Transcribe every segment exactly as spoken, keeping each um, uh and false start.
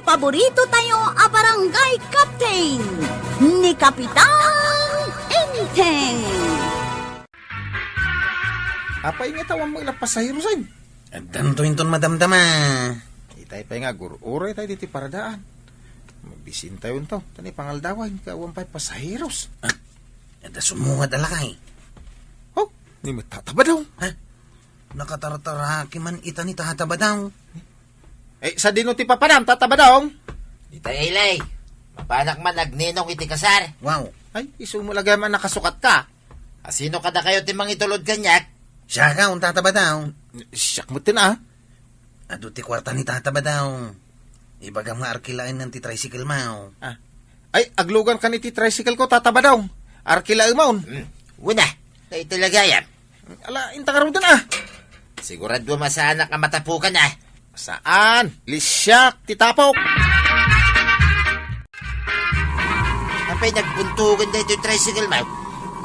Paborito tayo a barangay captain, ni Kapitan Enteng. Apay nga tawan mo ila pasaheros, ay? Addanto inton madamdama. Itay pay nga agur-uray tayo diti paradaan. Mabisin tayo unto, tani pangaldawan, kawan pay pasaheros. Ah, adda sumungad a lakay. Oh, ni met Tata Badong. Ha? Nakatartaraki man ita ni Tata Badong. Eh, sadino ti papanam, Tata Badong? Itay, Ilay. Mapanak man agninong iti kasar. Wow. Ay, isu mo lagay man nakasukat ka. Asino kadakayo ti mangitulod kaniak? Siak, Tata Badong. Siak met ten, ah. Adu ti kuarta ni Tata Badong. Ibagam nga arkilaennan ti tricycle mo. Ah. Ay, aglugan kan iti tricycle ko, Tata Badong. Arkilaemon. Hmm. Una, daytoy lagayam. Ala, inta ka ruden, ah. Sigurado masaanak a matapukan, ah. Saan? Lisiak ti tapok. Apay nagbuntogan daytoy tricycle mo?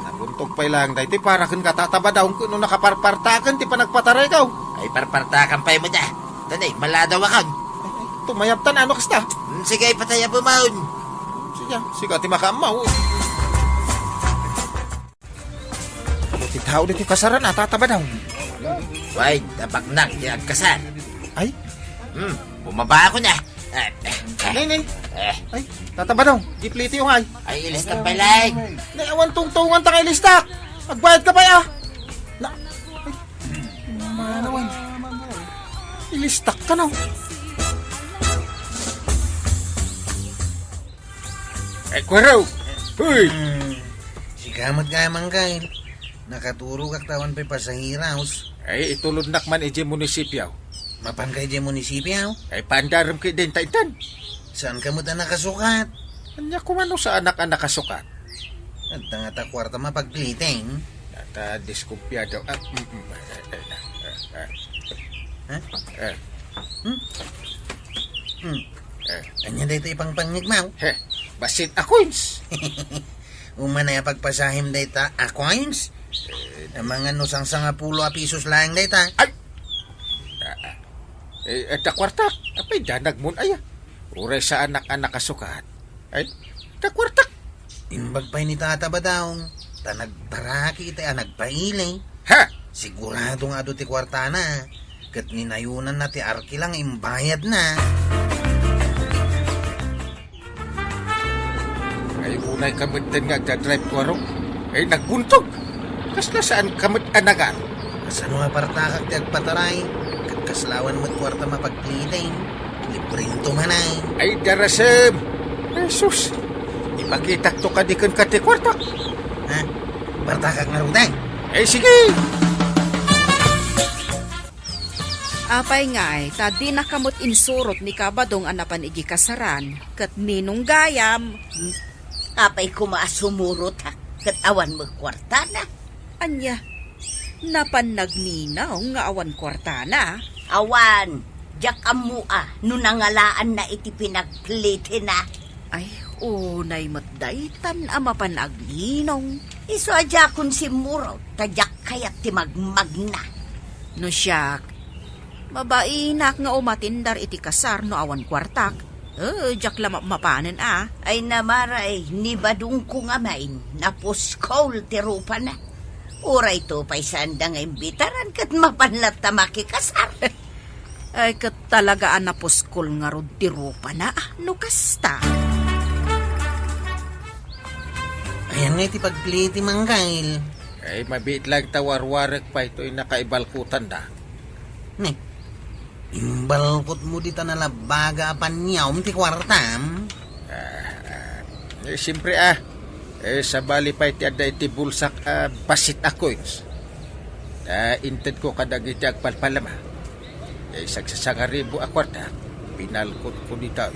Nabuntog pay lang daytoy para ken ka, Tata Badong, ken no nakaparpartaken ti panagpatarayko. Ay, parpartakan pay met, ah. Tanay, maladaw akon. Ay, ay, tumayab ta, no kasta. Hmm, sige, ipatayabemon. Sige, sige, ti makaammo. Iti tao ditoy kasaran, a, Tata Badong. Way, napaknak ti agkasar. Ay? Hmm, bumaba ako na. Eh, eh, eh. Nay, nay. Eh. Ay, Tata Badong, gipliti yung ay. Ay, ilistak pay lang. Nay, awan tungtungan ta kay ilistak. Agbayad ka pay, ah. Na, ay, manawan. Ilistak ka, no? Ay, kuwaro! Hoy! Hmm. Sika met gayam, Angkel. Nakaturogak ta awan pay pasaheros. Ay, itulodnak man idiay munisipio. Mapan ka idiay munisipio? Ay, paandarem kay denta intan. Saan ka met a nakasukat? Ania koma no saanak a nakasukat? Adda ngata kuarta mapagpiliting. Ata diskumpiado. Ah, mm, mm. Eh, eh, eh, eh. Ha? Eh. Hmm? Hmm. Eh. Ania daytoy ipangpangngeg mo? He, bassit a coins. Umanay a pagpasahem dayta a coins? Eh, amangan no sangsangapulo a pisos laeng dayta. Ay! Ah, ah. Eh, adda kuartak. Apay, danagmon aya. Uray saanak a nakasukat. Ay, adda kuartak. Imbag pay ni Tata Badong, ta nagbaraki iti a nagpaili. Ha? Sigurado nga adu ti kuartana, ket ninayonanna ti arkila nga imbayadna. Ay, unay ka metten nga agdadrive, kuwaro. Ay, nagbuntog. Kasla saan ka met a nagan? Kasano a partakak ti agpataray? Ket kasla awan met kuarta mapagpiliting. Libreng tumanay. Ay, darasem! Jesus! Ipakitak to kadi kenka ti kuartak. Ha? Partakak ngaruden? Ay, sige! Apay ngay, ta dinaka met insurot ni Kabadong a napan iti kasaran, ket ninong gayam? Apay koma a sumurot, ha? Ket awan met kuartana? Ania? Napan nagninong nga awan kuartana? Awan, diak ammo a no nangalaanna iti pinagplitina. Ay, unay met daytan a mapan agninong. Isu a diakon simmurot, ta diak kayat ti magmagna. No siak, mabainak nga umatindar iti kasar no awan kuartak. Eh, diak la mapmapanen a. Ay namaray, ni Badongko nga main, napuskol ti rupana. Uray to pay saanda nga imbitaran ket mapan latta makikasar. Ay, ket talaga a napuskol ngarud ti rupana, no kasta. Ayan nga iti pagpili ti Manggail. Ay, mabiit lang ta warwarek pay toy nakaibalkutanda. Ne, imbalkutmo dita nalabbaga a paniawm ti kuartam? Ah, ah, eh, siyempre, ah. Eh, sabali pay ti adda iti bulsak a bassit a coins. Ta intedko kadagiti agpalpalama. Eh, sagsasangaribu a kuarta, pinalkutko dita.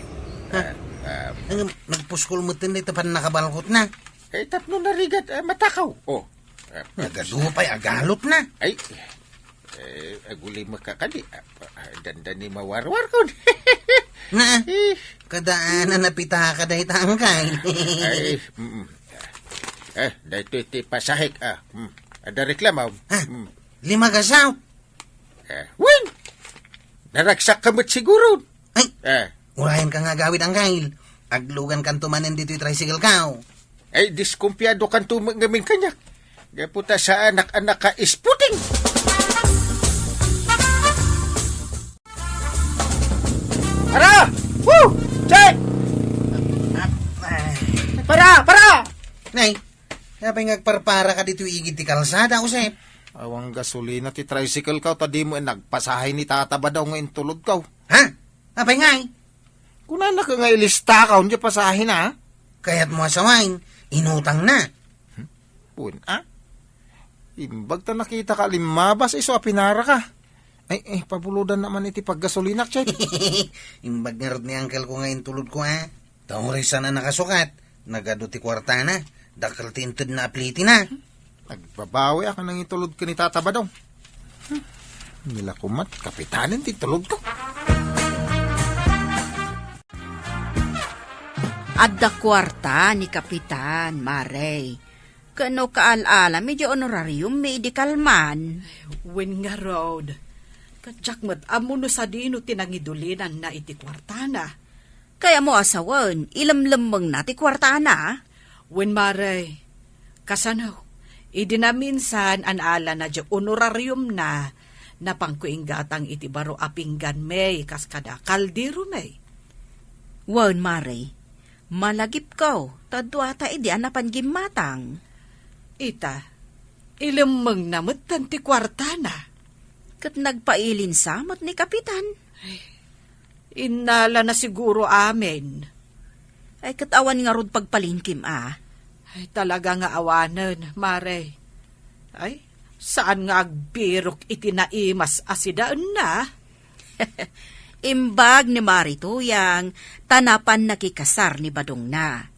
Ha? Ah, ah, Ngem, nagpuskol metten dayta pannakabalkutna. Eh, tapno narigat, eh, matakaw. Oh. Eh, nagadu pay a galotna. Ay, eh, agulimek ka kadi. Ah, ah, dandani mawarwarkon. Na, eh, kadaan a napitaka dayta, Angkay. Ay, mm, mm. Eh, daytoy ti pasahek, ah. Mm. Adda reklamo. Ha? Mm. Lima ka south. Eh, wen! Naragsak ka met siguro. Ay! Eh. Urayenka nga agawid, Angkel. Aglugankanto manen ditoy tricycle-ko. Ay, diskumpiadokanto met ngamin kaniak. Gapu ta saanak a naka-isputing. Para! Woo! Check! Para! Para! Nay, apay nga agparparaka ditoy igid ti kalsada, Josep? Awan gasolina ti tricycle-ko, ta dimo nagpasahe ni Tata Badong nga intulodko. Ha? Apay ngay? Kunanaka nga ilistakon diay pasahena, a? Kayatmo a sawen, inutangna. Hmm? Wen, a? Imbag ta nakitaka limmabas isu a pinaraka. Ay, eh, pabulodanna man iti paggasolinak, Chet. Imbag ngarud ni angkelko nga intulodko, a? Ta uray saan a nakasukat, nagadu ti kuartana, dakkel ti intedna a plitina. Agbabawiak a nangitulod ken ni Tata Badong. Hmm, nila koma ti kapitanen ti tulodko. Adda kuarta ni Kapitan, Mare. Ken no kaal-alami diay honorariummi idi kalman. Wen ngarud, ket diak met ammo no sadino ti nangidulinanna iti kuartana. Kayatmo a sawen, ilemlemmengna ti kuartana? Wen, Mare. Kasano? Idi naminsan a naalana diay honorariumna, napanko inggatang iti baro a pingganmi kas kada kalderomi. Wen, Mare. Malagipko, ta duata idi a napan gimmatang. Ita, ilemmengna metten ti kuartana. Ket nagpailinsa met ni Kapitan. Ay, innalana siguro amin. Ay, ket awan ngarud pagpalingkim, a? Ay, talaga nga awanen, Mare. Ay, saan nga agbirok iti naimas a sidaenna? Imbag ni Mari Tuyang, ta napan nakikasar ni badongna.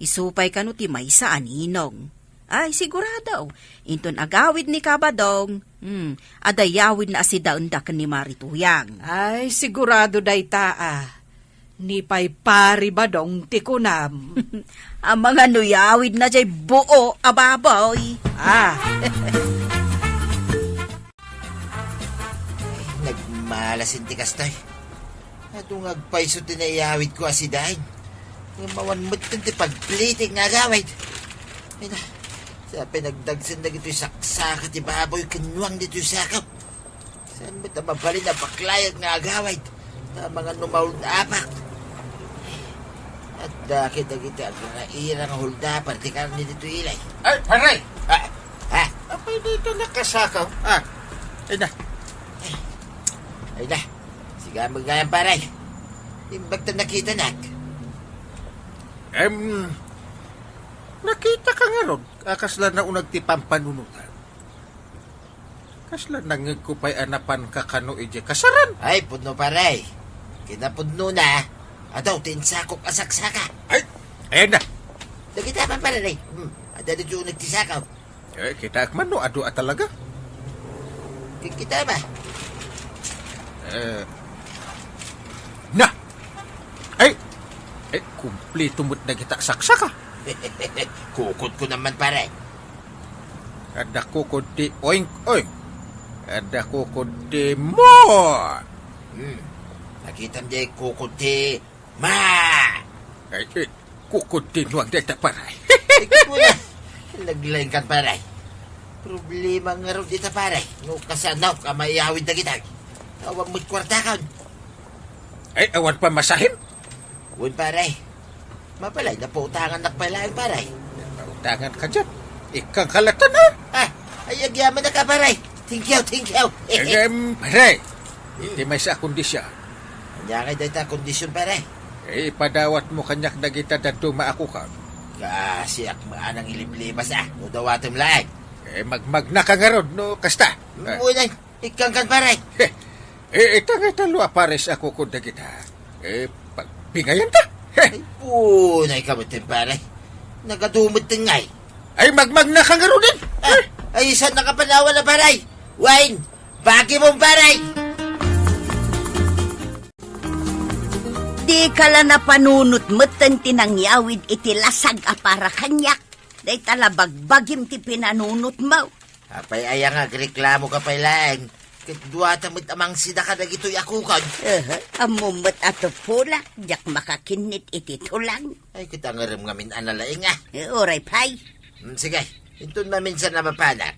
Isu pay kano ti maysa a ninong. Ay, sigurado, inton agawid ni Kabadong, hmm, adda yawidna a sidaenda ken ni Mari Tuyang. Ay, sigurado dayta, a. Ni pay Pari Badong ti kunam. Amangan no yawidna diay buo a baboy. A. Nagmalas ti kastoy. Adu nga agpayso ti naiyawidko a sidaen. Ngem awan metten ti pagplitik nga agawid. Ay na, sa pinagdagsen dagitoy saksaka ti baboy ken nuang ditoy sako. Saan met a mabalin a baklayak nga agawid? Ta amangan no mauldapak. Adda ket dagiti agraira nga huldaper ti karne ditoy ilay. Ay, pare! A, a? Apay dayta nakasakaw? A, ay na. Ay na. Siga met ngay, pare. Imbag ta nakitanak. Em, nakitaka ngarud a kasla nauneg ti pampanunotan. Kasla nangngegko pay a napanka kano idiay kasaran. Ay, pudno, pare. Kinapudnona, adu ti insakok a saksaka. Ay, ayan na. Dagita man, pare. Hmm, adda ditoy uneg ti sakaw. Eh, kitaek man no adu a talaga. Kikita ba? Eh, na! Ay! Ay, kumplito met dagita saksaka. Kukodko naman, pare. Adda kukod ti oink, oink. Adda kukod ti mo. Hmm. Nakitam diay kukod ti ma. Ay, eh, kukod ti nuang dayta, pare. Ikaw na. Naglaingkan, pare. Problema ngarud dita, pare. No kasano ka maiyawid dagita. Awan met kuartakon. Ay, awan pamasahim? Wen, pare. Mabalin, napautangannak pay laeng, pare. Napautanganka diay. Ikkang kalatan, a? A, ay, agyamanak, pare. Thank you, thank you. Em, pare. Hmm. Iti maysa a kondisyon. Ania ngay dayta a kondisyon, pare? Eh, ipadawatmo kaniak dagita dadduma a kukod. Kasiak met a nangiliblibas, a. No dawatem laeng. Eh, magmagnaka ngarud, no kasta. Ngunay. Ikkangkan, pare. Eh, ita nga tallo a pares a kukod dagita. Eh, pagpingayanta. Ay, punay ka met, pare. Nagadu met ngay. Ay, magmagnaka ngaruden. A, ay, saan nakapanawan a, pare? Wen, bagimon, pare. Dika la napanunot metten ti nangyawid iti lasag a para kaniak. Dayta la bagbagim ti pinanunotmo. Apay aya nga agreklamoka pay laeng? Duata met a mangsida kadagitoy a kukod. Aha, ammom met a tupulak, diak makakinnit iti tulang. Ay, ket angerem ngamin a nalaing, a. Eh, uray pay. Hmm, sige, inton maminsan a mapanak,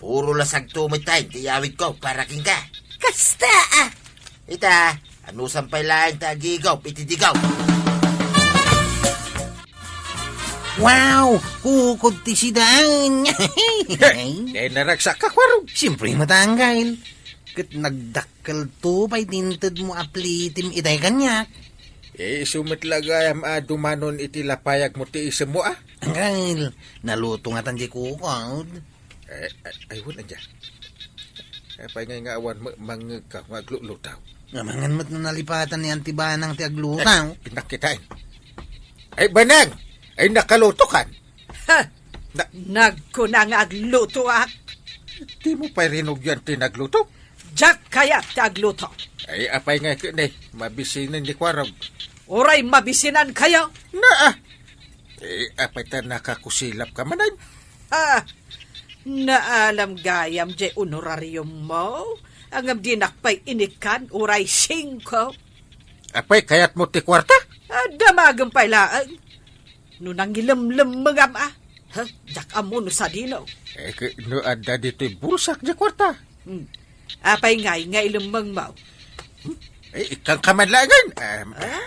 puro lasagto met tayo ti iyawidko para kenka. Kasta, a. Ita, anusan pay laeng ta agigop iti digop. Wow! Kukod ti sidaan! Dahil naragsak ka, Kwarog. Siyempre, matanggal. Ket nagdakkel to pay ti inted mo a plitim itay kaniak. Eh, isu met la gayam a dumanon iti lapayag mo ti isem mo, a? Anggal, naluto ngatan di kukod. Eh, ay, ay, wen, ania? Apay ngay nga awan ma-, mangngegka nga aglulutaw? Amangan met no nalipatan ni Auntie Banang ti aglutaw. Eh, pinakkitain. Ay, Banang! Ay, nakalutokan! Ha! Na- Nagkuna nga aglutoak. Di mo pay rinugyan ti nagluto? Diak kayat ti agluto. Ay, apay ngay ket ni, mabisinen ni Kwarog. Uray mabisinankayo. Na, a. Eh, apay ta nakakusilap ka manen? Ah, naalam gayam jay honorarium mo? Ngem dinak pay inikkan uray singko. Apay, kayat mo ti kuarta? Ah, damagem pay laeng. No nangilemlemmengam, a. Ha? Diak ammo no sadino. Eh, ke-, no adda ditoy bulsak di kuarta. Hmm. Apay ngay nga ilemmengmo? Eh, ikkan ka man laengen. Em, Ah?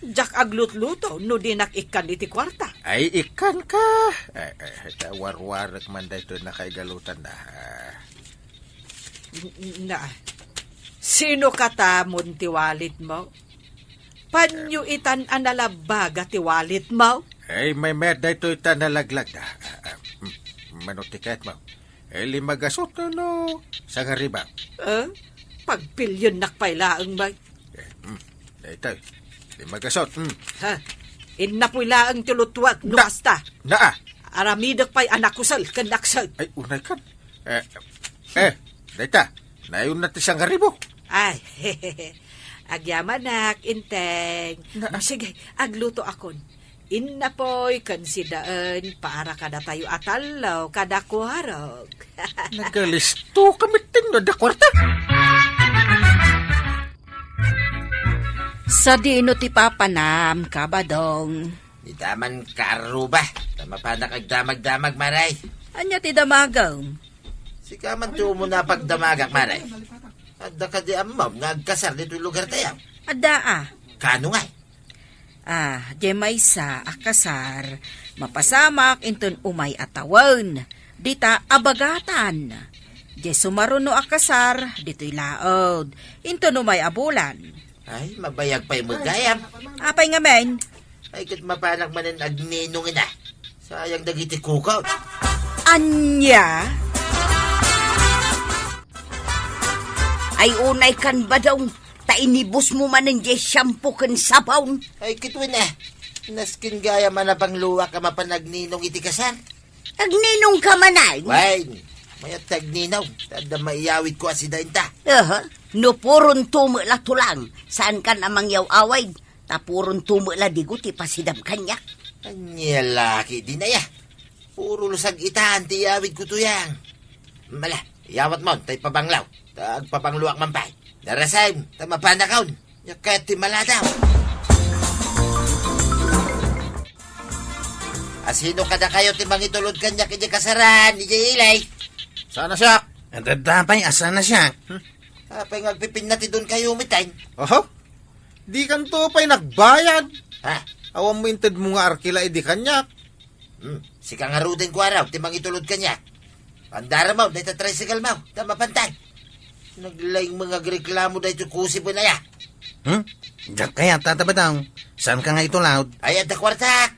Diak aglutluto no dinak ikkan iti kuarta. Ay, ikkan ka. Eh, eh, ta warwarek man daytoy nakaigalutan na. Ah. N-, na, sino katamon ti wallet mo? Panyo itan a nalabaga ti wallet mo? Ay, may mayat daytoy ta nalaglag na. Ah, ah, mm, mano ti kayat mo? Eh, lima gasot no, no, sangariba. Eh? Pagpiliennak pay laeng, bay. Eh, mm, daytoy. Lima gasot, mm. Ha? Innapoy laeng ti lutuak, no Na-, kasta. Naa. Aramidek pay a nakusel ken naksel. Ay, unay kan. Eh, eh, dayta. Nayon na ti sangaribo. Ay, agyamanak, Inteng. Na- Sige, agluto akon. Innapoy ken sidaen para kadatayo a tallo kada kuarog. Nagalisto kami tinno da kuarta. Sadino ti papanam, Kabadong? Di ta man kaarruba, ta mapanak agdamagdamag, Maray. Ania ti damagem? Sika man ti umuna pagdamagak, Maray. Adda kadi ammom nga agkasar ditoy lugar tayo? Adda, a. Kano ngay? Ah, diay maysa a kasar, mapasamak inton umay a tawen, dita abagatan. Diay sumaruno a kasar, ditoy laud, inton umay a bulan. Ay, mabayag pay met gayam. Apay ngamin? Ay, ket mapanak manen agninong ina. Sayang dagiti kukaw. Ania? Ay, unay kan, Badong, ta inibus mo manen diay shampoo ken sabon. Ay, kituen, a. Nasken gayam a napangluak a mapan agninong iti kasar. Agninong ka manen? Wen, mayat ti agninong, ta adda maiyawidko a sidaenta. Aha. No puron tumo la tulang, saan kan a mangyaw-awid, ta puron tumo la digo ti pasidam kaniak. Ania la ketdin aya? Puro lusag itan ti iyawidko tuyang. Mala, iyawat mon, ta ipabanglaw, ta agpabangloak man pay. Narasem, ta mapanakon. Nia kayat ti maladaw. Asino kadakayo ti mangitulod kaniak idiay kasaran, idiay ili? Saan a siak? Adda pay a saan a siak. Hmm? Apay nga agpipinatidon kayo, mitan? Oho? Di kanto pay nagbayad. Ha? Awan mo inted mo nga arkila idi kaniak. Hmm, sika ngaruden ko araw, ti mangitulod kaniak. Pandaramaw, dayta tricycle maw, ta mapantan. Naglaing mga agreklamo daytoy kusib aya. Hmm? Diak kayat, Tata Badong. Saan ka nga itulod? Ay, adda kuarta.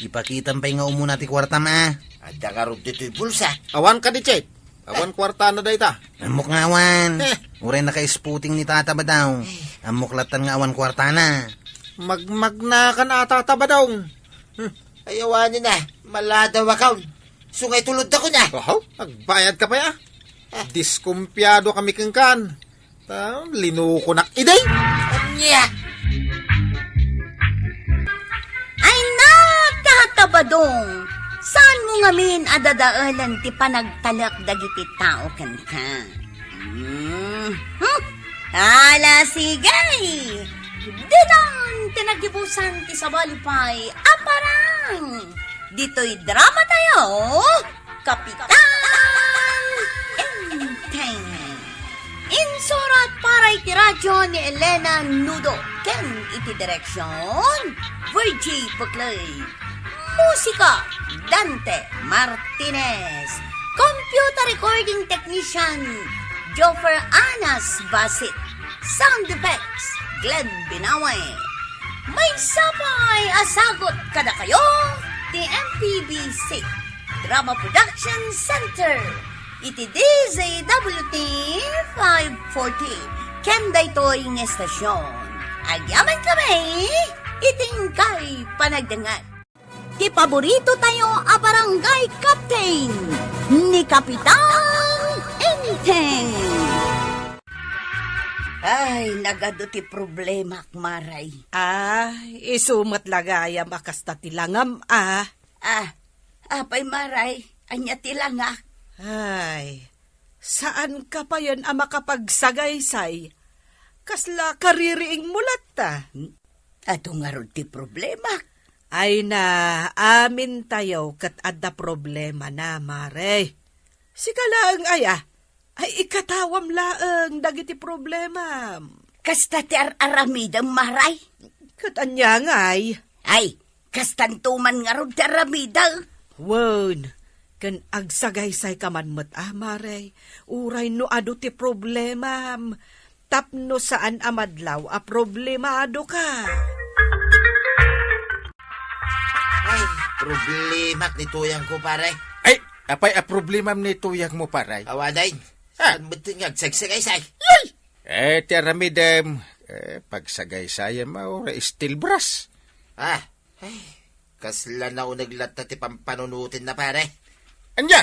Ipakitam pay nga umuna ti kuartam, a. Adda ngarud ditoy bulsa. Awan kadi, Chet? Awan kuartana dayta. Ammok nga awan. Eh. Uray naka-spooting ni Tata Badong. Eh. Ammok latan nga awan kuartana. Magmagna kan a, Tata Badong. Hmm. Ay, awanen a, maladaw akon. Sungay tulod ako na. Oho, agbayad ka pay, a. Ah. Diskumpiado kami kenkan. Ta, linukonak idi. Ania? Ay, na, Tata Badong. Saan mo ngamin a dadaelen ti panagtalek dagiti tao kenka? Hmm. Hmm. Ala, sige! Ditan ti naggibusan ti sabali pay a parang! Ditoy drama tayo, Kapitan Enteng. Insurat para iti radyo ni Elena Nudo ken iti direksyon, Virgie Puclay. Musika, Dante Martinez. Computer recording technician, Joffer Anas Basit. Sound effects, Glenn Binawe. Maysa pay a sagut kadakayo ti M P B C Drama Production Center iti D Z W T five forty. Ken daytoy nga estasyon, agyaman kami iti inkay panagdengngeg. Ti paborito tayo a barangay captain, ni Kapitan Enteng. Ay, nagadu ti problemak, Maray. Ah, isu met la gayam a kasta ti langam, ah. Ah, apay, Maray, ania ti langak? Ay, saan ka payen a makapagsagaysay. Kasla kaririing mo latta. Hmm? Adu ngarud ti problemak. Ay na, amin tayo ket adda problema na, Mare. Sika laeng aya, ay ikatawam laeng dagiti problemam. Kasta ti ar-aramidem, Maray? Ket ania ngay? Ay, kastanto man ngarud ti aramidem. Wen, ken agsagaysay ka man met, a, Mare, uray no adu ti problemam. Tapno saan a madlaw a problemadoka. Ay, problemak ni tuyangko, pare. Ay, apay a problemam ni tuyangmo, pare? Awanen, ah, saan met ti nga agsagaysay? Yay! Eh, ti aramidem, eh, pagsagaysayam, ah, uray steel brush. Ah, Ay, kasla nauneg latta ti pampanunotenna, pare. Ania?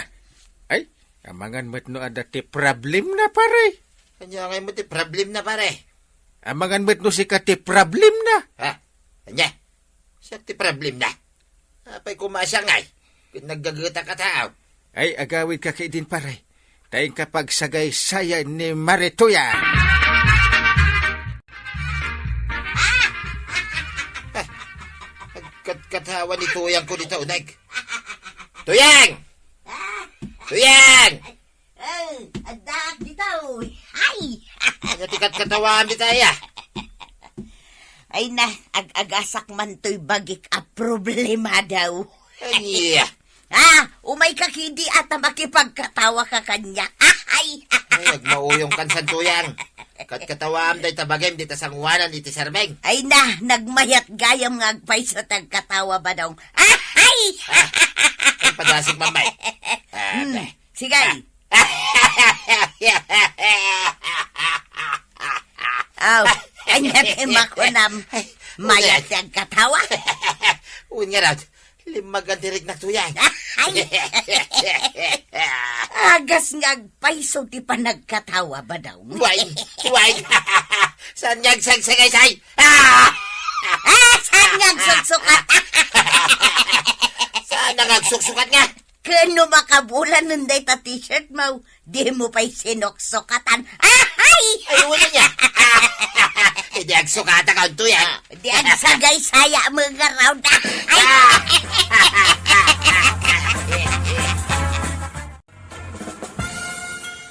Ay, amangan met no adda ti problemna, pare. Ania ngay met ti problemna, pare? Amangan met no sika ti problemna. Ha? Ania? Siak ti problemna? Apay koma a siak ngay? Ket naggagetak a tao. Ay, agawidka ketdin, pare. Ta inka pagsagaysayan ni Mare Tuyang. Agkatkatawa ni Tuyang ko dita uneg. Tuyang! Tuyang! Eh, addaak dita, oy. Ay! Ania ti katkatawaam dita, aya? Ay na, ag-agasak man toy bagik a problema daw. Ania? Ah, umayka ketdi a ta makipagkatawa ka kaniak. Ah, ay! Ay, agmauyongkan, Tuyang. Katkatawaam dayta bagim dita sangoanan iti serbeng. Ay na, nagmayat gayam nga agpayso ti agkatawa, Badong. Ah, ay! Ah, ay, padasig, Mamay. Ah, Hmm, sige. Ah. Aw, ania ti makunam? Ay, Mayat ti agkatawa? Wen ngarud, limmagan ti riknak, Tuyang. Ay! Agas nga agpayso ti panagkatawa, Badong. Way, way. Saan nga agsagsagaysay? Ah! Ah, saan nga agsuksukat? Saan nga agsuksukat nga? Ken no makabulanen dayta t-shirt mo, dimo pay sinuksukatan. Ahay! Ay, wala niya. Idi agsukatak, Tuyang. Ah, di agsagaysaya mo nga raw da. Ay! Ah!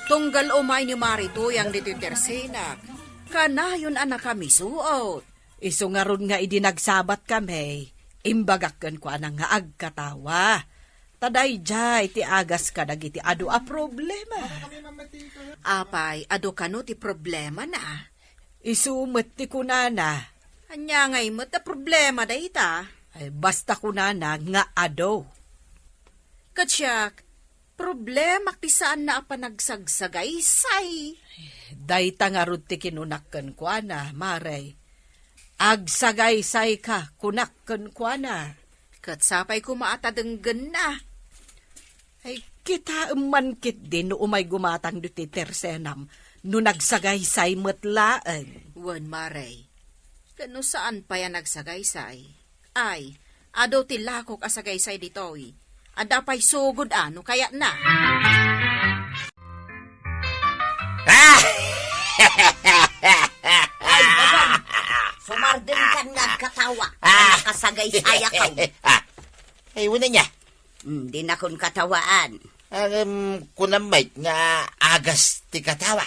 Tunggal umay ni Mari Tuyang ditoy tersenak, kanayon a nakamisuot. Isu ngarud nga idi nagsabat kami, imbagak kenkuana nga agkatawa. Ta daydiay ti agas kadagiti adu a problema. Apay, adu kano ti problemana? Isu met ti kunana. Ania ngay met a problema dayta? Ay, basta kunana nga adu. Ket siak, problemak ti saanna a panagsagsagasay. Dayta ngarud ti kinunak kenkuana, Mare. Agsagaysayka, kunak kenkuana. Ket sapay koma a ta denggenna. Ay, kitaem man ketdi no umay gumatang ditoy tersenam, no nagsagaysay met laeng. Wen, Mare. Ket no saan pay a nagsagaysay, ay, adu ti lakok a sagaysay ditoy. Adda pay sugod a no kayatna. Sumardengkan nga agkatawa. Ah. Nakasagaysayakaw. Ah. Ay, una niya. Hmm, dinakon katawaan. Ang, em, kunam met nga agas ti katawa.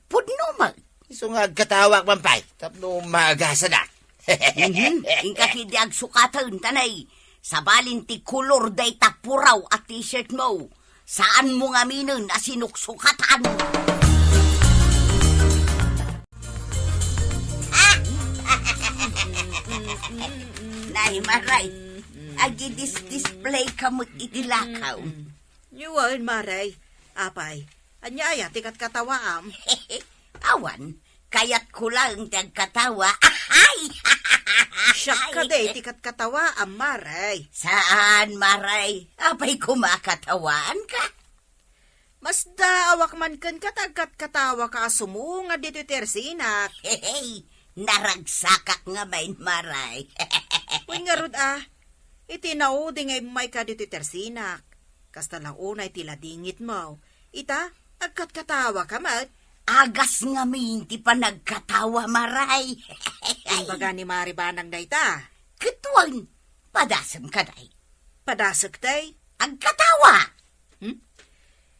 Pudno met. Isu nga agkatawak man pay, tapno maagasanak. Mhm. Inka ketdi agsukaten, tanay. Sabalin ti kolor dayta puraw a t-shirt mo. Saanmo ngaminen a sinuksukatan. Nay, Maray, agidis-display ka met iti lakaw. Wen, Maray. Apay, ania aya ti katkatawaam? Awan, kayatko laeng ti agkatawa. Ay! Siak kadi ti katkatawaam, Maray. Saan, Maray? Apay koma katawaanka? Masdaawak man kenka ta agkatkatawaka a sumungad ditoy tersinak. Hey, naragsakak ngamin, Maray. Wen ngarud a, iti naudi nga immayka ditoy tersinak, kasta la unay ti ladingitmo. Ita, agkatkatawaka met. Agas ngamin ti panagkatawa, Maray. Imbaga ni Mari Banang dayta. Ket wen, padasem kadi. Padasek tay? Agkatawa! Hmm?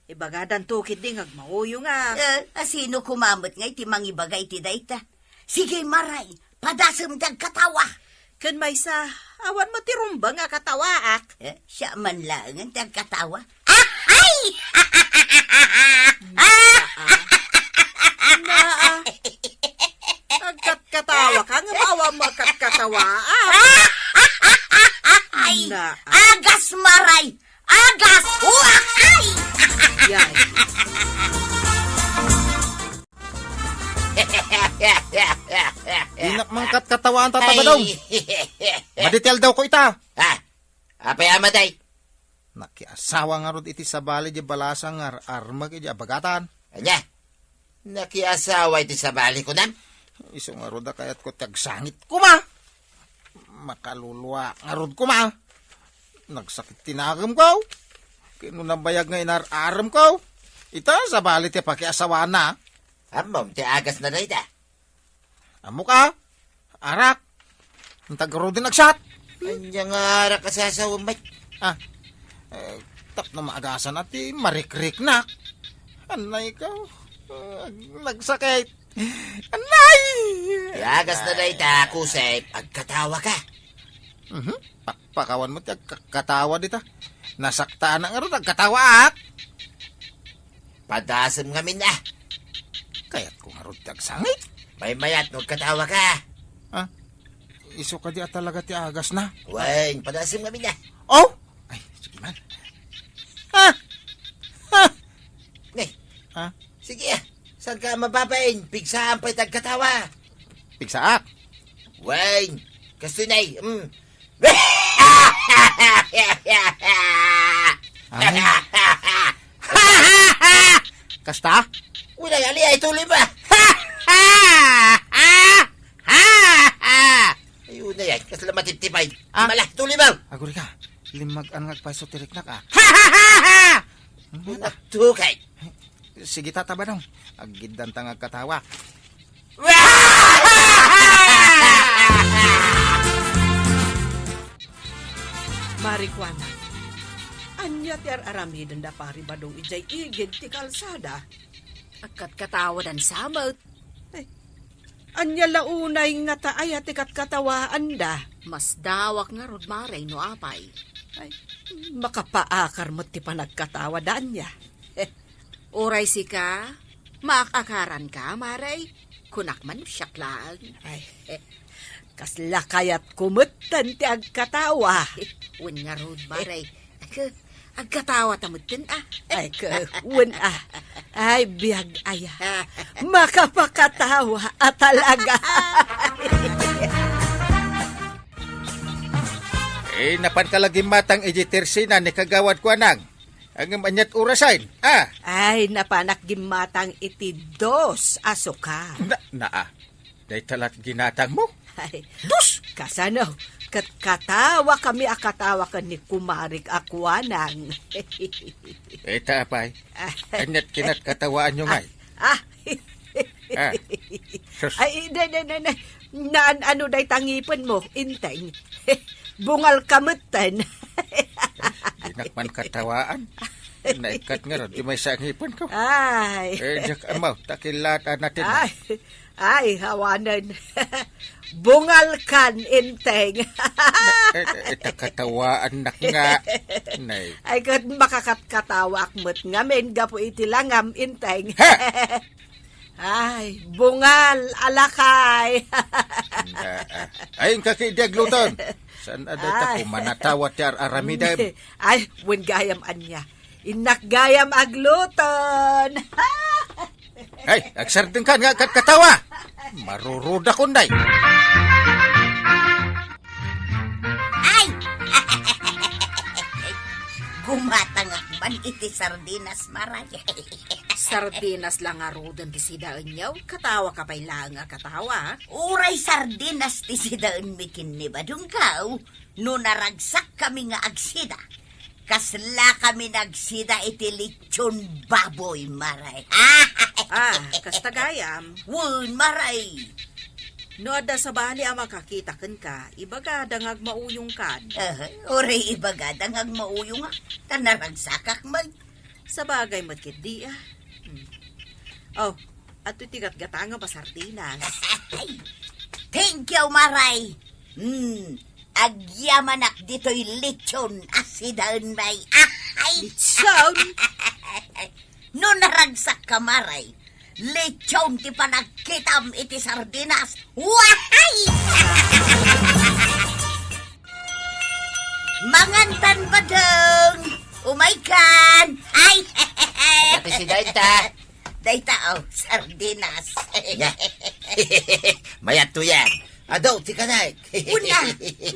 Ibagadanto ketdi nga agmauyo nga. Eh, asino koma met ngay ti mangibaga iti dayta? Sige, Maray, padasem ti agkatawa. Ken maysa, awan met ti rumbeng a katawaak. Eh, siak man laengen ti agkatawa. Ahay! Naa. Naa. Agkatkatawaka, ngem awan met katkatawaak. Ay, Naa. Agas, Maray! Agas! Uahay! Yay. Dinak man katkatawaan, Tata Badong. Madi ti aldawko ita. Ah, apay a madi? Nakiasawa ngarud iti sabali di balasa nga ar-armek iti abagatan. Ania? Nakiasawa iti sabali, kunam? Isu ngarud a kayatko ti agsangit koma. Makaluluak ngarud koma. Nagsakit ti nakemko. Ket no nabayag nga inar-aremko, ita sabali ti pakiasawaanna. Ammom ti agasna dayta? Ammok a, arak. Inta ngaruden agsat. Ania nga arak a sasawem, bay? Ah, eh, tapno maagasan a ti marikriknak. Anay ko, ah, nagsakit. Anay! Ti agasna dayta, Kusep, agkatawaka. Mhm. Pa-, pakawan mo ti agkatawa dita. Nasaktanak ngarud agkatawaak. Padasem ngamin a. Kayatko ngarud ti agsangit. Maymayat no agkatawaka. Ah, isu kadi a talaga ti agasna? Wen, padasem ngamin a. Oh! Ay, sige man. Ah! Ah! Ne. Ah? Sige, ah. Saan ka mababain? Pigsaan pay ti agkatawa. Pigsaak? Wen, kastoy nay. Mm. Ay. Kasta? Wen, ay, ali, ay, tuloy ba? Ayun na yan, kasla matiptipay. Ah? Mala, tuloy ba? Aguri ka, limmag-an nga agpayso ti riknak, ah. Ano ba? Tukay. Sige, Tata Badong. Agiddanta nga agkatawa. Marikuana, ania ti ar-aramiden da Pari Badong idiay igid ti kalsada? Agkatkatawadan sa met. Ay, ania la unay ngata aya ti katkatawaanda? Masdaawak ngarud, Mare, no apay. Ay, makapaakar met ti panagkatawa da ania. Uray sika, maak-akaranka, Mare. Kunak man no siak laeng. Ay, kasla kayatko metten ti agkatawa. Wen ngarud, Mare. Agkatawa ta metten, ah. Ay, ka, wen, ah. Ay, biag aya. Makapakatawa a talaga. Eh, napanka la gimmatang idiay tersina ni Kagawad Kuanang. Ngem aniat orasen, ah? Ay, napanak gimmatang iti dos a sukar. Na, naa. Dayta la't ginatangmo? Ay, dos! Kasano? Ket katawakami a katawa ken ni Kumarik a Kuanang. Ita, apay. Ah. Aniat kinatkatawaanyo ngay? Ah, Ah, sus. Ay, ne, ne, ne, ne. Naan-ano dayta ngipenmo, Enteng? Bungal ka metten. Dinak man katawaan. Naikkat ngarud, di maysa a ngipenko. Ay. Eh, diak ammo, ta kilaat a natin. Ay, ay, awanen. Bungal kan, Enteng. Eh, eh, ta katawaannak nga. Nay. Ay, ket makakatkatawaak met ngamin gapu iti langam, Enteng. Ha! Ay, bungal a lakay. Ah, ah. Ay, inka kadi agluton. Saan a dayta Ay. Kumanatawa ti ar-aramidem? Ay, wen gayam ania. Innak gayam agluton. Ay, agsardengkan nga agkatkatawa. Marurudakon, day. Ay! Gumatangak man iti sardinas, Maray. Sardinas la ngaruden ti sidaenyo? Katawa ka pay laeng a katawa. Uray sardinas ti sidaenmi ken ni Badongko, no naragsakkami nga agsida, kaslakami nagsida iti lechon baboy, Maray. Ah, kasta gayam. Wen, Maray. No adda sabali a makakita kenka, ibagada nga agmauyongkan. Aha, uray ibagada nga agmauyongak, ta naragsakak met. Sabagay met ketdi, ah. Hmm. Oh, adtoy ti gatgatangam a sardinas. Thank you, Maray. Hmm, agyamanak ditoy lechon a sidaenmi. Ay! Lechon? No naragsakka, Maray, lechon ti panagkitam iti sardinas. Wahay! Mangantan, Badong! Umaykan! Ay! Ati si Daita. Dayta, oh, sardinas. Ya. Mayat to yan. Adu, ti kanek. Una,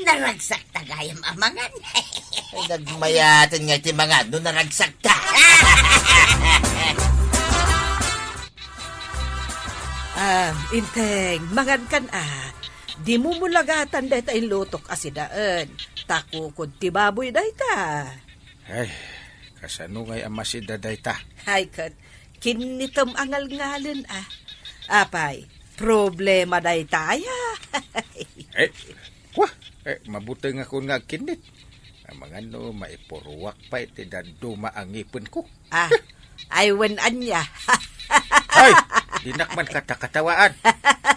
naragsakta gayam a mangan. Ay, nagmayaten nga ti mangan no naragsakta. Ah, Enteng, mangankan a. Dimo mulagatan dayta inlutok a sidaen. Ta kukod ti baboy dayta. Ay, kasano ngay a masida dayta? Ay, ket kinnitem a ngalngalen a. Apay, problema dayta aya. Eh, kwa, eh, mabutengakon nga agkinnit. Amangan no maipuruak pay ti dadduma a ngipenko. Ah, ay wen ania. Ay, dinak man katakatawaan.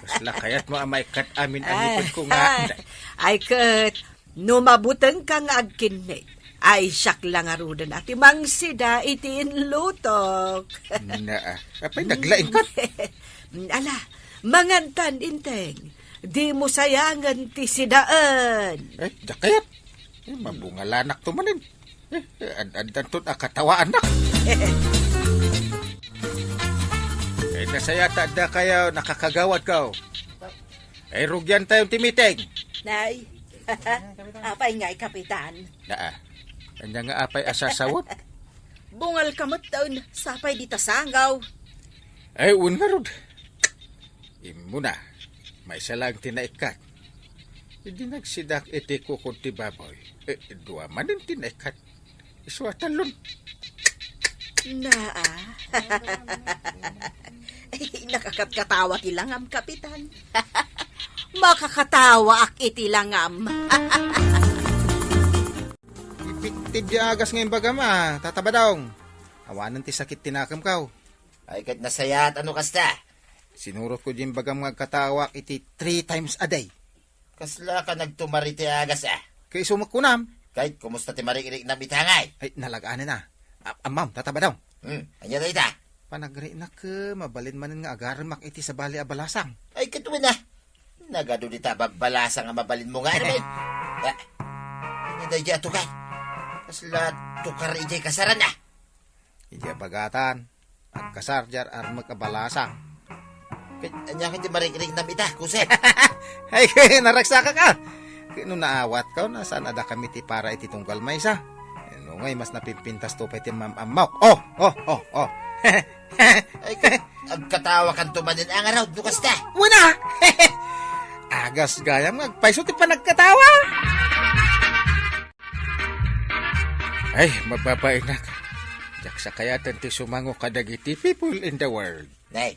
Kasla kayatmo a maikkat amin a ngipenko nga. Ay, ket no mabutengka nga agkinnit, ay siak la ngaruden a ti mangsida iti inlutok. Naa, apay naglaingkat? Ala, mangantan, Enteng. Dimo sayangen ti sidaen. Eh, diak kayat. Eh, mabungalanak to manen. Eh, eh, ad-, addanton a katawaannak. Eh, nasayat ta adda kayo nakakagawad ko. Eh, rugian tayo ti meeting. Nay, apay ngay, Kapitan? Naa. Ania nga apay a sasawot? Bungal ka met, sapay dita sangaw. Ay, wen ngarud. Immuna, maysa laeng ti naikkat. Idi nagsidak iti kukod ti baboy, eh, dua manen ti naikkat. Isu a tallon. Naa. Ay, nakakatkatawa ti langam, Kapitan. Makakatawaak iti langam. Effective ti agas nga imbagam a, Tata Badong. Awanen ti sakit ti nakemko. Ay, ket nasayaat a no kasta. Sinurotko diay imbagam nga agkatawaak iti three times a day. Kasla ka nagtumari ti agas a? Ket isu met kunam. Ket kumusta ti marik-riknam ita ngay? Ay, nalaganen a. A-, ammom, Tata Badong. Hmm, ania dayta? Panagriknak, eh, mabalin manen nga agarammak iti sabali a balasang. Ay, ket wen a. Nagadu dita a babbalasang a mabalinmo nga aramid. Ah, ania daydiay a tukar? Kasla tukar idiay kasaran a? Idiay bagatan, agkasar diay ar-armek a balasang. Ket ania ket ti marik-riknam ita, kuset? Ay, naragsakak a. Ket no naawatko, no saan a dakami ti para iti tunggal maysa. No ngay, mas napimpintas to pay ti mam-ammok. Oh, oh, oh, oh. Ay, ket agkatawakanto manen a ngarud, no kasta? Wen a! Agas gayam nga agpayso ti panagkatawa. Ay, mababainak. Diak sakayaten ti sumango kadagiti people in the world. Nay,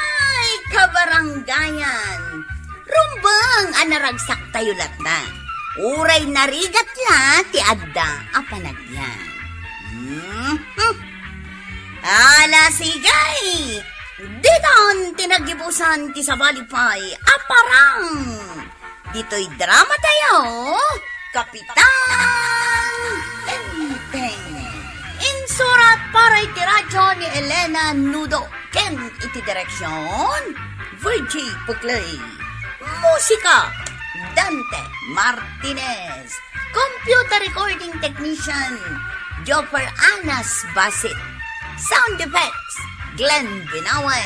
Ay, kabarangayan! Rumbeng a naragsaktayo latta. Uray narigat la ti adda a panagbiag. Mhm. Ala, sige! Ditan ti naggibusan ti sabali pay a parang. Ditoy drama tayo, Kapitan Enteng. Insurat para iti radyo ni Elena Nudo ken iti direksyon, Virgie Puclay. Musika, Dante Martinez. Computer recording technician, Joffer Anas Basit. Sound effects, Glenn Binawe.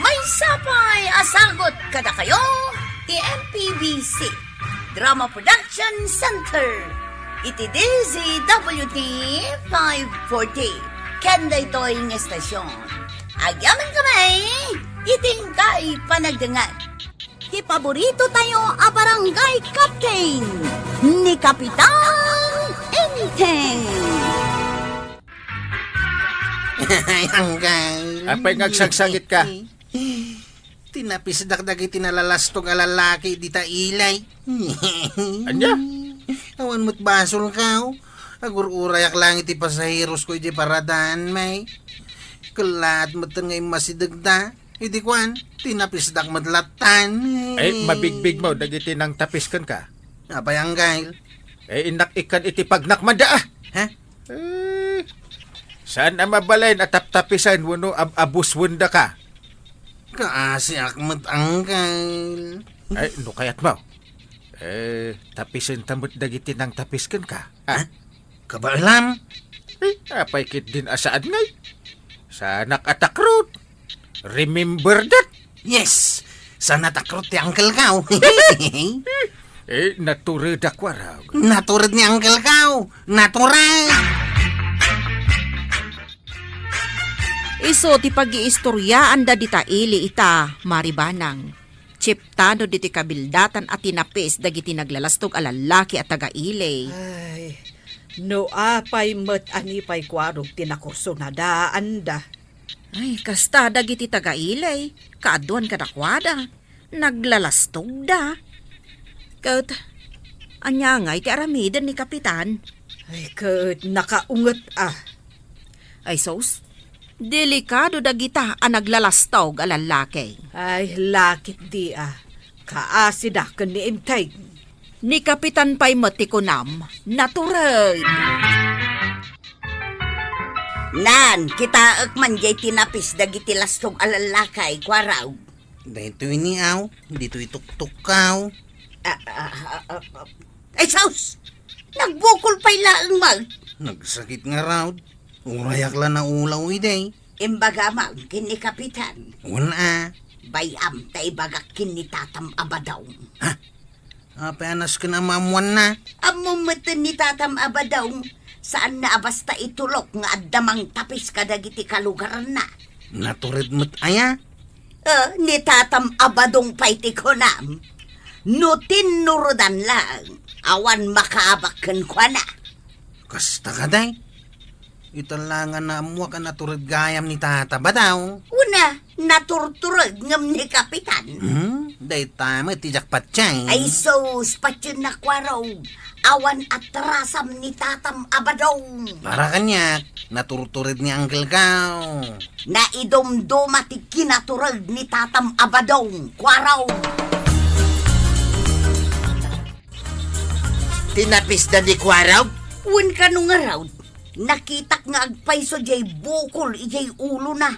Maysa pay a sagut kadakayo ti M P B C Drama Production Center iti D Z W T five forty. Ken daytoy nga estasyon, agyamankami iti inkay panagdengngeg. Ti paborito tayo a barangay captain, ni Kapitan Enteng. Ay, Angkal. Apay nga agsagsagit ka? Tinapisdak dagiti nalalastog a lalaki dita ilay. Ania? Awan met basolkaw. Agur-urayak lang iti pasaherosko iti paradaan, may. Kellaat metten nga immasidegda. Idi kuan, tinapisdak met lattan. Ay, mabigbigmo dagiti nangtapis kenka. Apay, Angkal? Eh, innak ikkan iti pagnak mada, ah. Ha? Eh, saan a mabalin a taptapisen wenno ab-, abuswendaka? Kaasiak met, Angkal. Ay, no kayatmo. Eh, tapisenta met dagiti nangtapis kenka. Ah? Ha? Kabaelam? Eh, apay ketdin a saan ngay? Saanak a takrot. Remember that. Yes! Saan a takrot ti angkelkaw? Eh, naturedak warag. Natured ni angkelkaw! Natured! Isu ti pagiistoryaanda dita ili ita, Mari Banang. Tsiptano ditoy kabildatan a tinapis dagiti naglalastog a lallaki a taga-ili. Ay, no apay met a ni pay kuarog ti nakursunadaanda. Ay, kasta dagiti taga-ili, kaaduan kadakuada. Naglalastogda. Ket, ania ngay ti aramiden ni Kapitan? Ay, ket nakaunget a. Ay sus, delikado dagita a naglalastog a lallaki. Ay, lakit di a. Kaasida ken ni Enteng. Ni Kapitan pay met ti kunam, natured. Nan, kitaek man jay tinapis dagiti lastog a lallaki, Kuarog. Daytoy ni aw, ditoy tuktukkaw. Ah, ah, ah, ah, ah. Ay, sus! Nagbukol pay laeng man. Nagsakit nga raod. Urayak la naulaw idi. Imbaga man ken ni Kapitan. Wen a. Bay-am ta ibagak ken ni Tatam a Badong. Ha? Apay a nasken a maammuanna? Ammom metten ni Tatam a Badong. Saanna a basta itulok nga adda mangtapis kadagiti kalugarna. Natured met aya? Eh, ni Tatam a Badong pay ti kunam. No tinnurodan laeng, awan makaabak kenkuana. Kasta kadi? Ita la nga naammuak a natured gayam ni Tata Badong. Una, naturtured ngem ni Kapitan. Hmm? Dayta met ti diak patien. Ay sus, patienna, Kuarog. Awan atrasam ni Tatam a Badong. Para kaniak, naturtured ni Uncle Gaw. Naidumduma ti kinatured ni Tatam a Badong, Kuarog. Tinapisda ni Kuarog? Wen kano ngarud, nakitak nga agpayso jay bukol ijay ulona.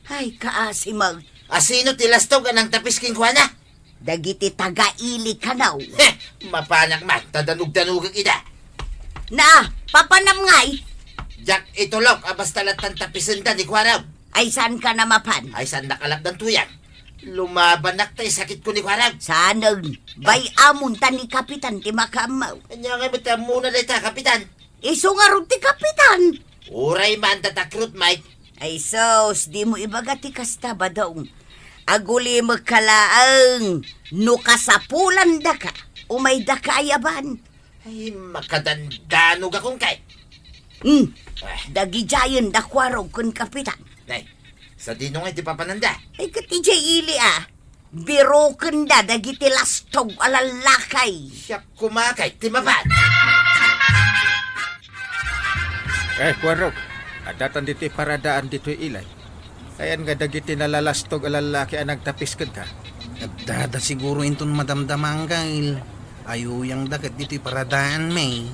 Ay, kaasi met. Asino ti lastog a nangtapis kenkuana? Dagiti taga-ili kano. Heh! Mapanak man, ta danugdanugek ida. Na, papanam ngay? Diak itulok a basta lattan tapisenda ni Kuarog. Ay, saan ka na mapan? Ay, saan nakalapdan tuyang? Lumabanak ta isakit ko ni Kuarog. Saanen, bay-amon ta ni Kapitan ti makaammo. Anya nga met ammona dayta, Kapitan? Isu ngarud ti Kapitan. Uray man ta takrut, Mike. Ay sus, dimo ibaga ti kasta, Badong. Agulimekka laeng no kasapulandaka, umaydaka a yaban. Ay, makadandanog akon kay. Hmm, Ah. Dagidiayen da Kuarog ken Kapitan. Day, sadino nga iti papananda? Ay, ket idiay ili, ah. Birukenda dagiti lastog a lallaki. Siak koma kay ti mapan. Eh, Kuarog, adda tan ditoy paradaan ditoy ilay. Ayan nga dagiti nalalastog a lallaki a nagtapis kenka. Addada siguro inton madamdama, Anggail. Ayuyangda ket ditoy paradaan, May.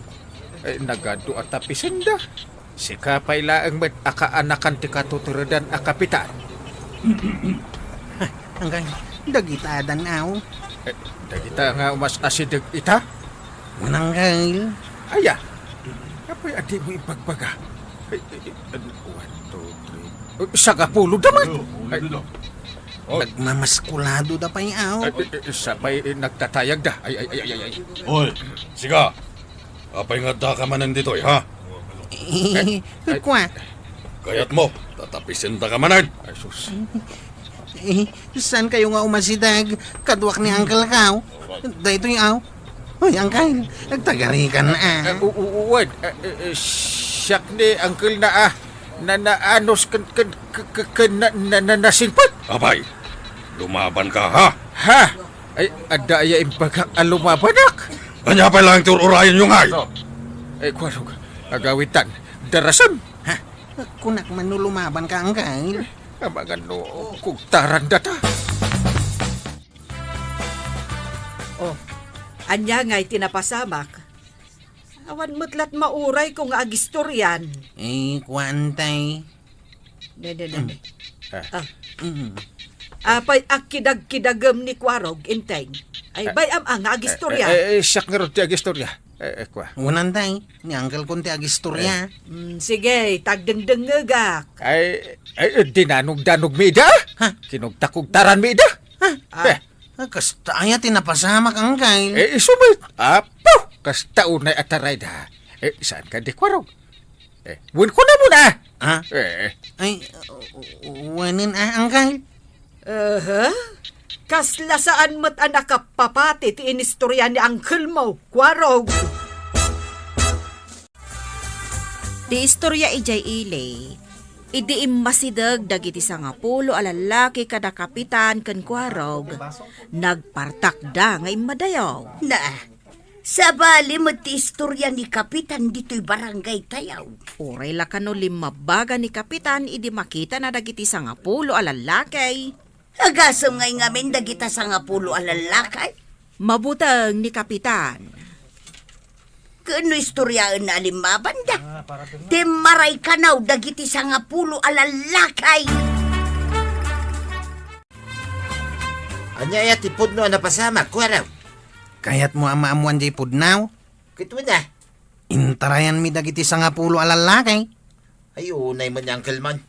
Eh, nagadu a tapisenda. Sika pay laeng met a kaanakan ti katuturedan a kapitan. Anggail, dagita adan aw? Eh, dagita nga umas-asideg ita? Mananggail. Aya, apay a dimo ibagbaga? Eh, eh, eh, ano, one, two, three. Eh, sangapulo da man. Oh, Ay, ulit daw. Oh. Nagmamaskulado da pay aw. Eh, eh, eh, sapay, eh, nagtatayag da. Ay, ay, ay, ay, ay, ay. Oy, siga. Apay nga addaka manen ditoy, ha? Eh, Ay. Kua. Kayatmo, tatapisendaka manen. Ay, sus. Eh, saan kayo nga umasideg? Kaduak ni Uncle Kao. Daytoy aw. Hoy, Uncle, nagtagarikan, ah. Eh, u-, u-, uwan. Eh, eh, eh, siak ni Uncle na, ah, na, naanos ken, ken, ken, ken, ken na, na, na, nasingpet. Apay, lumaban ka, ha? Ha? Ay, adda aya imbagak a lumabanak? Ania pay laeng ti ur-urayenyo ngay? Ay, Kuarog, agawitan, darasem. Ha? Kunak man no lumaban ka, Uncle. Amangan no kugtaran data. Oh, ania ngay ti napasamak? Awan met lat maurayko nga agistorian. Eh, kuan tay. Ne, ne, ne, ne. Ah. Ah. Mm. Apay, akidagkidagem ni Kuarog, Enteng. Ay, bay-am a nga agistorya. Eh, eh, eh, siak ngarud ti agistorya. Eh, eh, kua. Unan tay, ni Uncle kon ti agistorya. Eh. Mm, sige, tagdengdengngegak. Ay, ay, eh, dinanugdanugmi ida? Ha? Kinugtakugtaranmi ida? Ha? Ah. Eh. Ah, kasta aya ti napasamak, Uncle. Eh, isu met. Apo, kasta unay a tarayda. Eh, saan ka di Kuarog? Eh, wen kunamon a? Ha? Eh, eh. Ay, u-, u-, wanen a, Uncle? Aha. Kasla saan met a nakapapati ti inistorya ni Uncle mo, Kuarog. Ti istorya idiay ili, idi immasideg dagiti sangapulo a lallaki kada kapitan ken Kuarog, nagpartakda nga immadayo. Na, Sabali met ti istorya ni Kapitan ditoy barangay tayo. Uray la kano limmabaga ni Kapitan idi makitana dagiti sangapulo a lallaki. Agasem ngay ngamin dagita sangapulo a lallaki? Mabuteng ni Kapitan. Ken no istoryaenna a limmabanda, timmaray kanaw dagiti sangapulo a lallaki. Ania aya ti pudno a napasamak, Kuaraw? Kayatmo a maammoan jay pudno? Ket wen a. Intarayanmi dagiti sangapulo a lallaki. Ay, unay met ni Uncle Man.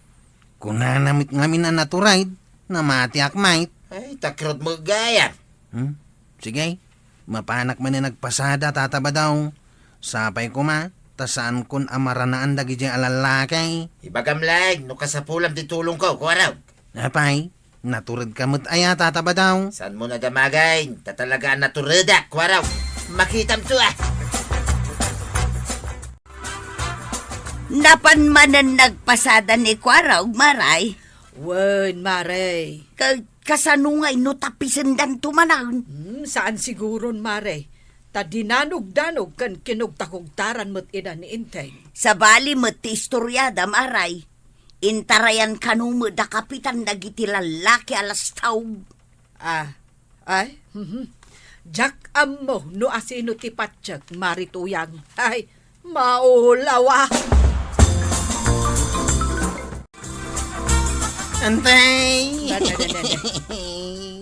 Kunana met ngamin a naturayda, namatiak met. Ay, takrot met gayam. Hmm? Sige, mapanak manen agpasada, Tata Badong. Sapay koma, ta saankon a maranaan dagidiay a lallaki. Ibagam laeng no kasapulam ti tulongko, Kuaraw. Apay, naturedka met aya, Tata Badong? Saanmo a damagen, ta talaga a naturedak, Kuaraw. Makitam to, ah! Napan manen nagpasada ni Kuaraw, Maray? Wen, Maray. Ka-, kasano ngay no tapisendanto manen? Hmm, saan siguron, Maray. Ta dinanogdanog ken kinugtakugtaran met ida ni Inteng. Sabali met ti istoriada, Maray. Intarayan kano met da Kapitan dagiti lallaki a lastaw. Ah, ay, mhm. Diak ammo no asino ti patiek, Mari Tuyang. Ay, maulawa. Antay! Dada, dada, dada.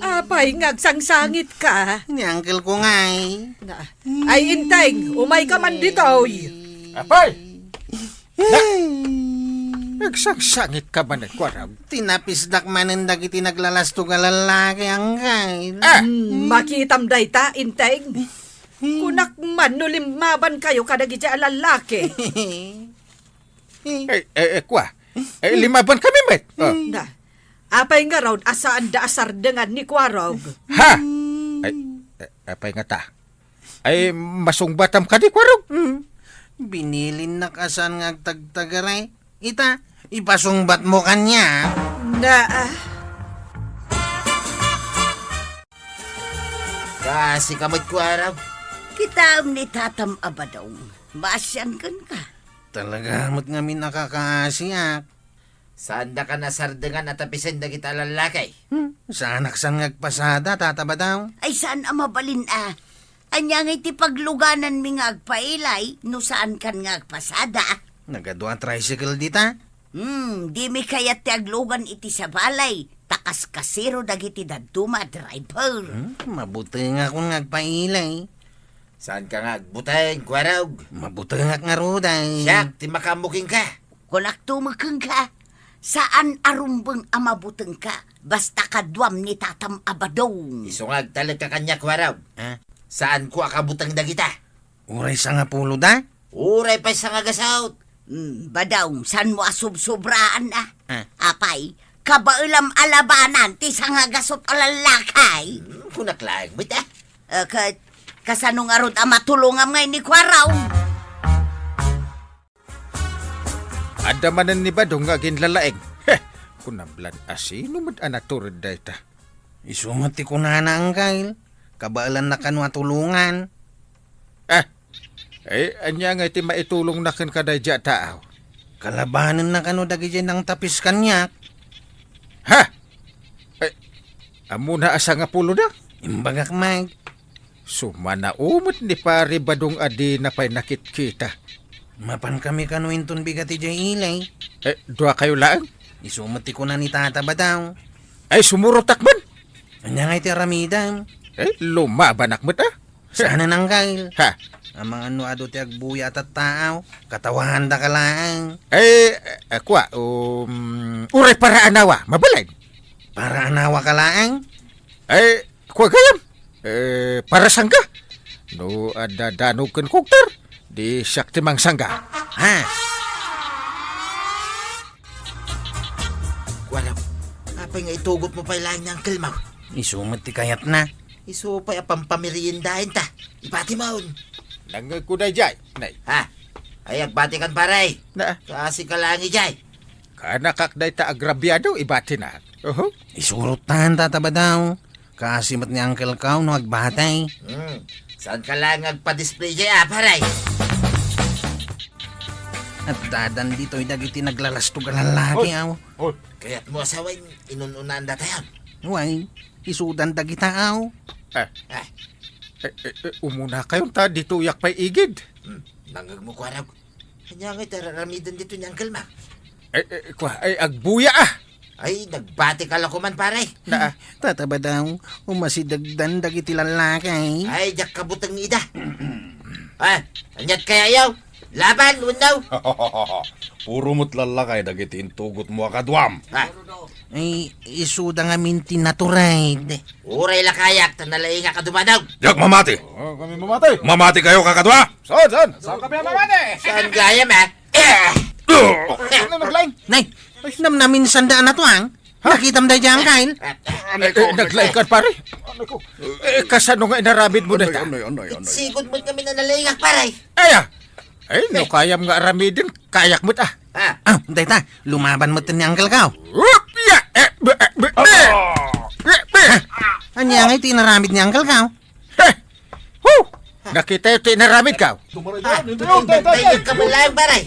Apay nga agsangsangitka? Ni uncle ko ngay. Na, ay, Inteng, umayka man ditoy. Apay! Ay. Nagsangsangitka manen, Kuaraw? Tinapisdak manen dagiti naglalastog a lallaki, uncle. Ah! Hmm, makitam dayta, Inteng. Kunak man no limmabankayo kadagiti a lallaki. Eh, eh, eh, kua. Eh, limmabankami met. Oh. Na, apay ngarud a saanda a sardengan ni Kuaraw? Ha? Ay, eh, apay ngata? Ay, masungbatam kadi, Kuaraw? Hmm. Binilinnak a saan nga agtagtagari. Ita, ipasungbatmo kaniak. Na, ah. Kaasika met, Kuaraw. Kitaem ni Tatam a Badong. Maasian kenka. Talaga met ngamin a kakaasiak. Saandaka a sardengan a tapisen dagita a lallaki? Hmm, saanak saan nga agpasada, Tata Badong. Ay, saan a mabalin a. Ania ngay ti paglugananmi nga agpailay no saankan nga agpasada? Nagadua a tricycle dita. Hmm, dimi kayat ti aglugan iti sabali, ta kaskasero dagiti dadduma a driver. Hmm, mabutengakon nga agpailay. Saanka nga agbuteng, Kuaraw? Mabutengak ngarud ay. Siak ti makaammo kenka. Kunakto met kenka, saan a rumbeng a mabutengka, basta kaduam ni Tatam a Badong. Isu nga agtalekka kaniak, Kuaraw. Ah? Saanko a kabuteng dagita. Uray sangapulo da? Uray pay sangagasut. Hmm, Badong, saanmo a subsubraan, ah? Ah. Apay, kabaelam a labanan ti sangagasut a lallaki. Hmm, kunak laeng met, ah. Eh, ka-, kasano ngarud a matulongam ngay ni Kuaraw? Adda manen ni Badong nga aginlalaing. Heh, kunam lan a sino met a natured dayta. Isu met ti kunana, Angkel. Kabaelanna kano a tulongan. Ah, eh, ania ngay ti maitulongna kenka daydiay a tao? Kalabanenna kano dagidiay nangtapis kaniak. Ha? Eh, ammona a sangapulo da? Imbagak met. Sumanao met ni Pari Badong a dina pay nakitkita. Mapankami kano inton bigat idiay ili. Eh, duakayo laeng? Isu met ti kuna ni Tata Badong. Ay, sumurotak man. Ania ngay ti aramidem? Eh, lumabanak met, ah. Saan a nanggail? Ha? Amangan no adu ti agbuya a tattaaw, katawandaka laeng. Eh, eh, kua, um, uray para anawa, mabalin. Para anawa ka laeng? Eh, kua gayam. Eh, para sangga. No adda danog ken kugter, di siak ti mangsangga. Ha? Kuarok, apay nga itugotmo pay laeng ni Uncle Mau? Isu met ti kayatna. Isu pay a pampameriendaenta. Ibatimon. Nangngegko daydiay, nay. Ha? Ay, agbatikan, pare. Na? Kaasika laeng idiay. Kaanakak dayta agrabiado, ibatinak. Oho. Isurottan, Tata Badong. Kaasi met ni Uncle Mau no agbati. Hmm. Saanka laeng nga agpa-display diay, a, pare? Addadan ditoy dagiti naglalastog a lalaki, Hoy! aw. Hoy! Kayatmo a sawen, inun-unaanda tayon. Wen, isudan dagita, aw. Eh. Ah. Eh, eh, eh, umunakayon ta, ditoyak pay igid. Hmm, nangngegmo, Kuarog. Ania ngay ti ar-aramiden ditoy ni Uncle Mac? Eh, eh, kua, ay, agbuya, a. Ay, nagbatika la koman, pare. Na, a. Tata Badong, umasidegdan dagiti lalaki. Ay, diak kabuteng ida. Ah, aniat kayayo? Laban, wenno? Puro met lalaki dagiti intugotmo a kaduam. Ah. Ay, isuda ngamin ti naturad. Uray la kayak, ta nalaingak a dumadaw. Diak mamati. Oh, kami mamati. Mamati kayo, kakadua? Saan, saan? Saan kami mamati? Saan gayam, a? Ano naglaing? Nay, namnamin sanda a natuang? Ha? Nakitam daydiay, Uncle? Eh, eh, naglaing ka, pare? Ano ko? Eh, kasano nga inaramid mo dayta? Anay, anay, anay. Sigud met ngamin a nalaingak, pare. Aya! Ay, no kayam nga aramiden, kayak met, a. Ah. Ah, dayta, lumaban met ni Uncle Kao. Whoop! Ya! Eh, be, eh, be, be! Ah! Eh, be! Ania ngay ti inaramid ni Uncle Kao? Heh! Hu! Nakita ti inaramid, Kao? Tumaray Ah, dyan, hindi. Tayo, tayo, tayo, tayo. Tayo ka man laeng, pare.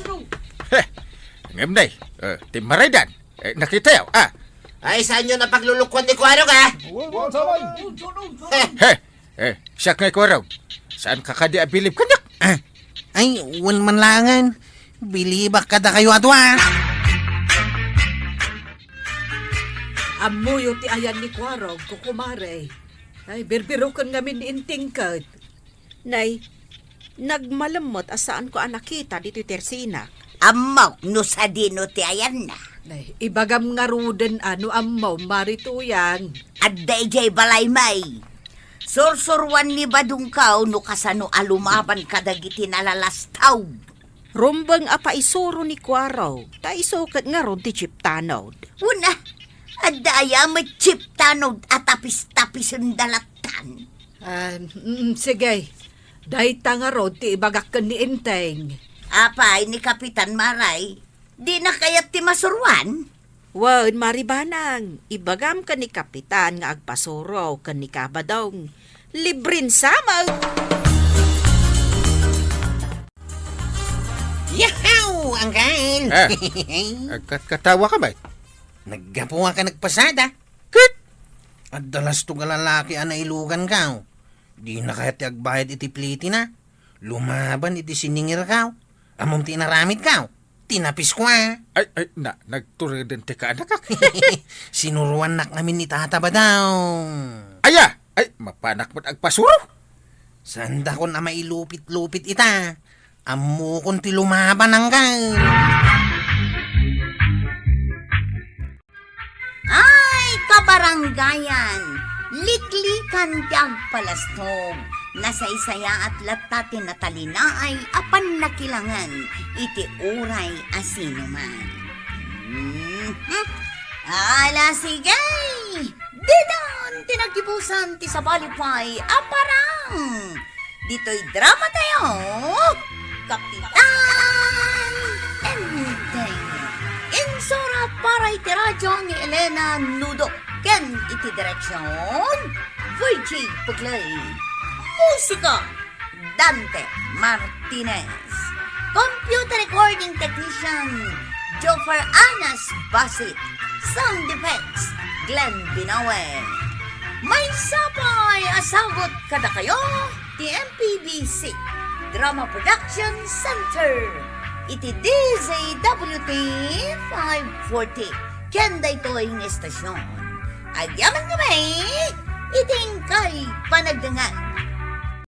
Heh! Ngem, nay, eh, ti maraydan. Eh, nakita yo, a. Ay, saanyo napaglulukuan ni Kuarog, a? Wala, wala, sabay. Heh! Eh, eh, siak ngay, Kuarog. Saanka kadi a bilib kaniak? Ah, ay, wen man laengen. Bilibak kadakayo a dua. Ammoyo ti ayan ni Kuarog, kukumare. Ay, birbiroken ngamin ni Enteng ket. Nay, nagmalem met a saanko a nakita ditoy tersinak. Ammok no sadino ti ayanna. Nay, ibagam ngaruden a no ammom, Mari Tuyang. Adda idiay balay, May. Sursuroan ni Badong Kao no kasano a lumaban kadagiti nalalastaw. Rumbeng a paisuro ni Kuarog, ta isu ket ngarud ti chief tanod. Wen a, adda aya met chief tanod a tapis-tapisenda lattan? Ah, mm, sige. Dayta ngarud ti ibagak ken ni Enteng. Apay ni Kapitan Maray, dina kayat ti masuroan? Wen, Mari Banang, ibagam ken ni Kapitan nga agpasuro ken ni Kabadong. Libren sa met! Yahaw, Uncle! Eh, agkatkatawa ka, bay? Naggapu a ka nagpasada. Ket? Adda lastog a lalaki a nailugan ka. Dina kayat ti agbayad iti plitina. Lumaban iti siningir ka. Ammom ti inaramid ka. Tinapis ko, a. Ay, ay, na, nagtureden ti kaanakak. Sinuroannak ngamin ni Tata Badong. Aya! Ay, mapanak met agpasuro. Saandakon a mailupit-lupit ita. Ammokon ti lumaban, Uncle. Ay, kabarangayan, liklikan ti agpalastog. Nasaysayaat latta ti natalinaay a pannakilangan iti uray a sinuman. Mhm. Ala, sige! Ditan ti naggibusan ti sabali pay a parang. Ditoy drama tayo, Kapitan Enteng. Insurat para iti radyo ni Elena Nudo ken iti direksyon, Virgie Puglay. Musika, Dante Martinez. Computer recording technician, Joffer Anas Basit. Sound effects, Glenn Binawe. Maysa pay a sagut kadakayo ti M P B C Drama Production Center iti D Z W T five forty. Ken daytoy nga istasyon, agyaman kami iti inkay panagdengngeg.